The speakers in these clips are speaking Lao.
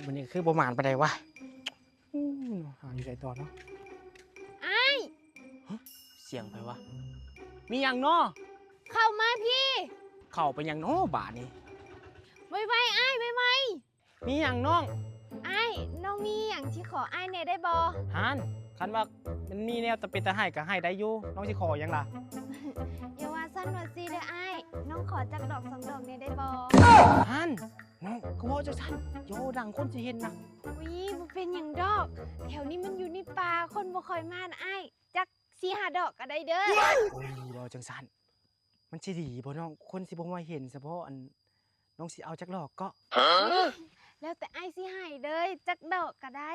ມື້ນີ້ຄືບໍ່ໝານປານໃດວະ. ອູ້ ຫາຢູ່ໃສຕໍ່ເນາະ? ອ້າຍ! ຮະ? ສຽງໃຜວະ? ມີຫຍັງເນາະ? ເຂົ້າມາພີ້! ເຂົ້າໄປຫຍັງເນາະບາດນີ້? ໄວໆ ອ້າຍ ໄວໆ! ມີຫຍັງນ້ອງ? ອ້າຍ, ນ້ອງມີຫຍັງຊິຂໍອ້າຍແດ່ໄດ້ບໍ່? ຫັ້ນ, ຄັນວ່າມັນມີແນວຕະເປັນຕາໃຫ້ກໍໃຫ້ໄດ້ຢູ່, ນ້ອງຊິຂໍຫຍັງລະ? ຢ່າວ່າຊັ້ນວ່າຊີ້ເດີອ້າຍ, ນ້ອງຂໍຈັກດອກສອງດອກແດ່ໄດ້ບໍ່? ຫັ້ນ, ນ້ອງຄືເວົ້າຈັ່ງຊັ້ນ? ໂຢ, ດັງຄົນຊິເຫັນນະ. ອຸ້ຍ, ບໍ່ເປັນຫຍັງດອກ, ແຖວນີ້ມັນຢູ່ໃນປ່າ, ຄົນບໍ່ຄ່ອຍມານະອ້າຍ, ຈັກສີ່ຫ້າດອກກໍໄດ້ເດີ. ໂອ້ຍ, ເວົ້າຈັ່ງຊັ້ນ. ມັນຊິດີບໍ່ນ້ອງ? ຄົນຊິບໍ່ມາເຫັນຊະບໍ? ອັນ ນ້ອງຊິເອົາຈັກດອກເກາະ? ແລ້ວແຕ່ອ້າຍຊິໃຫ້ເລີຍ, ຈັກດອກກໍໄດ້.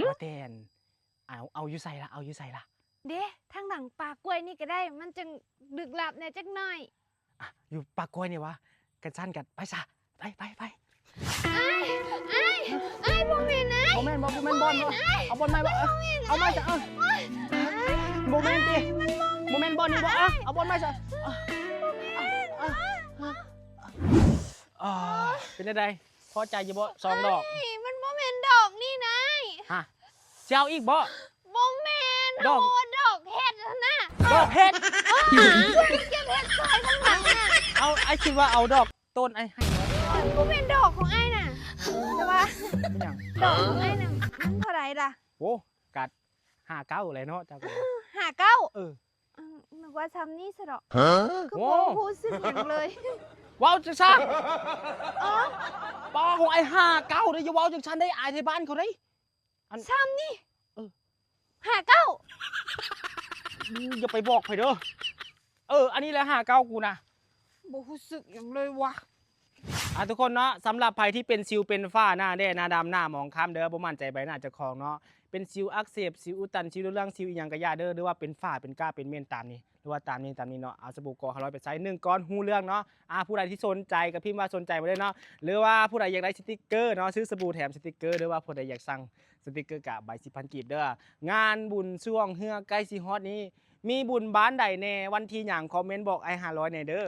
ວ່າແຕ່ ອັນ ເອົາ ເອົາຢູ່ໃສລະ? ເອົາຢູ່ໃສລະ? ເດ້, ທາງຫຼັງປ່າກ້ວຍນີ້ກໍໄດ້, ມັນຈັ່ງລຶກລັບແດ່ຈັກໜ້ອຍ. ອ່ະ, ຢູ່ປ່າກ້ວຍນີ້ຫວາ? ຄັນຊັ້ນກໍໄປຊະ, ໄປ, ໄປ, ໄປ. ອ້າຍ, ອ້າຍ, ອ້າຍ, ບໍ່ແມ່ນອ້າຍ. ບໍ່ແມ່ນບໍ່? ບໍ່ແມ່ນບ່ອນບໍ່? ເອົາບ່ອນໃໝ່ບໍ່? ເອົາໃໝ່ຊະ. ເອີ ບໍ່ແມ່ນຕິ? ມັນບໍ່ແມ່ນ, ບໍ່ແມ່ນບ່ອນນີ້ບໍ່? ເອົາ, ເອົາບ່ອນໃໝ່ຊະ. ບໍ່ແມ່ນ. ເປັນຈັ່ງໃດ? ພໍໃຈຢູ່ບໍ່? ສອງດອກ. ອ້າຍ, ມັນບໍ່ແມ່ນດອກນີ້ນາຍ. ຮະ? ຊິເອົາອີກບໍ່? ບໍ່ແມ່ນ, ດອກ, ໂອ້, ດອກເຫັດຫັ້ນນະ. ດອກເຫັດ? ເອີ, ເກັບເຫັດຊອຍທາງຫຼັງນະ. ເອົາ, ອ້າຍຄິດວ່າເອົາດອກ ຕົ້ນອ້າຍໃຫ້. ມັນບໍ່ແມ່ນດອກຂອງອ້າຍນະ. ແຕ່ວ່າ ເປັນຫຍັງ? ດອກຂອງອ້າຍນະ ມັນເທົ່າໃດລະ? ໂອ້, ກະຫ້າເກົ້າແຫຼະເນາະ, ເຈົ້າກໍ ຫ້າເກົ້າ? ເອີ. ອືມ, ນຶກວ່າຊ່ຳນີ້ຊະດອກ. ຄືບໍ່ຮູ້ສຶກຫຍັງເລີຍ. ເວົ້າຈັ່ງຊັ້ນ? ເອີ. ປ້າ ຂອງອ້າຍຫ້າເກົ້າເດ້, ຢ່າເວົ້າຈັ່ງຊັ້ນເດ້, ອາຍໄທບ້ານເຂົາເດ້. ອັນ ຊ່ຳນີ້? ເອີ. ຫ້າເກົ້າ. ຢ່າໄປບອກໃຜເດີ. ເອີ, ອັນນີ້ແຫຼະ ຫ້າເກົ້າ ກູນະ. ບໍ່ຮູ້ສຶກຫຍັງເລີຍວະ. ອ່າ ທຸກຄົນເນາະ, ສຳລັບໃຜທີ່ເປັນສິວເປັນຝ້າ, ໜ້າແດ້ ໜ້າດຳ ໜ້າໝອງຄ້ຳເດີ, ບໍ່ໝັ້ນໃຈໃບໜ້າເຈົ້າຂອງເນາະ, ເປັນສິວອັກເສບ, ສິວອຸດຕັນ, ສິວເຫຼືອງ, ສິວອີ່ຫຍັງກໍຢ່າເດີ, ຫຼືວ່າເປັນຝ້າເປັນກ້າເປັນເມັນຕາມນີ້ ຫຼືວ່າຕາມນີ້ຕາມນີ້ເນາະ, ເອົາສະບູກອງຫ້າຮ້ອຍໄປໃຊ້ ໜຶ່ງກ້ອນ ຮູ້ເລື່ອງເນາະ. ອ່າ ຜູ້ໃດທີ່ສົນໃຈກໍພິມວ່າສົນໃຈມາເລີຍເນາະ, ຫຼືວ່າຜູ້ໃດຢາກໄດ້ສະຕິກເກີເນາະ, ຊື້ສະບູແຖມສະຕິກເກີ ຫຼືວ່າຜູ້ໃດຢາກສັ່ງສະຕິກເກີກໍໃບສິບພັນກີບເດີ. ງານບຸນຊ່ວງເຮືອໃກ້ຊິຮອດນີ້ ມີບຸນບ້ານໃດແດ່? ວັນທີຫຍັງ? ຄອມເມັນບອກອ້າຍຫ້າຮ້ອຍແດ່ເດີ.